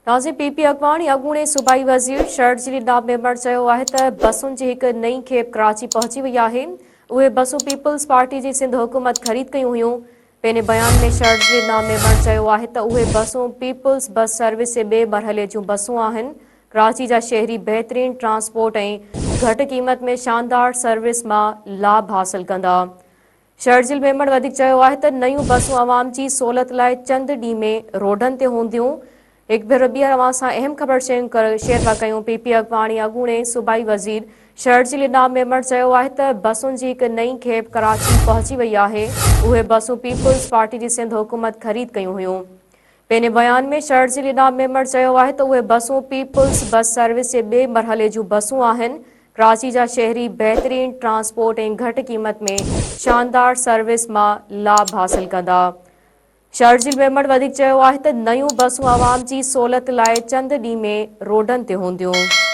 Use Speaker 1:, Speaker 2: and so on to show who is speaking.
Speaker 1: ناظرين P P اڳواڻ ۽ اڳوڻي صوبائي وزير شرجيل انعام ميمڻ چيو آهي ته بسن جي هڪ نئين کيپ ڪراچي پهچي وئي آهي، اهي بسون پيپلز پارٽي جي سنڌ حڪومت خريد ڪيون هيون. پنهنجي بيان ۾ شرجيل انعام ميمڻ چيو آهي ته اهي بسون پيپلز بس سروس جي ٻئي مرحلي جون بسون آهن، ڪراچي جا شهري بهترين ٽرانسپورٽ ۽ گهٽ قيمت ۾ شاندار سروس مان لاڀ حاصل ڪندا. شرجيل ميمڻ وڌيڪ چيو آهي ته نيون بسون عوام جي سهولت لاء چند ڏينهن ۾ روڊن تي هونديون. هڪ ڀيرو ٻيهر اوهان سان اهم خبر شيئر پيا ڪيون پي پي اڳواڻ ۽ اڳوڻي صوبائي وزير شرجيل انعام ميمڻ چيو آهي ته بسن جي هڪ نئين کيپ ڪراچي پهچي وئي آهي اهي بسون پيپلز پارٽي جي سنڌ حڪومت خريد ڪيون هيون. پنهنجي بيان ۾ شرجيل انعام ميمڻ چيو آهي ته اهي بسون پيپلز بس سروس جي ٻئي مرحلي جون بسون آهن، ڪراچي جا شهري بهترين ٽرانسپورٽ ۽ گهٽ قيمت ۾ شاندار سروس مان لاڀ حاصل ڪندا. شرجيل ميمڻ وڌيڪ چيو آهي ته نيون بسون عوام جي سهولت لاء چند ڏينهن ۾ روڊن تي هونديون.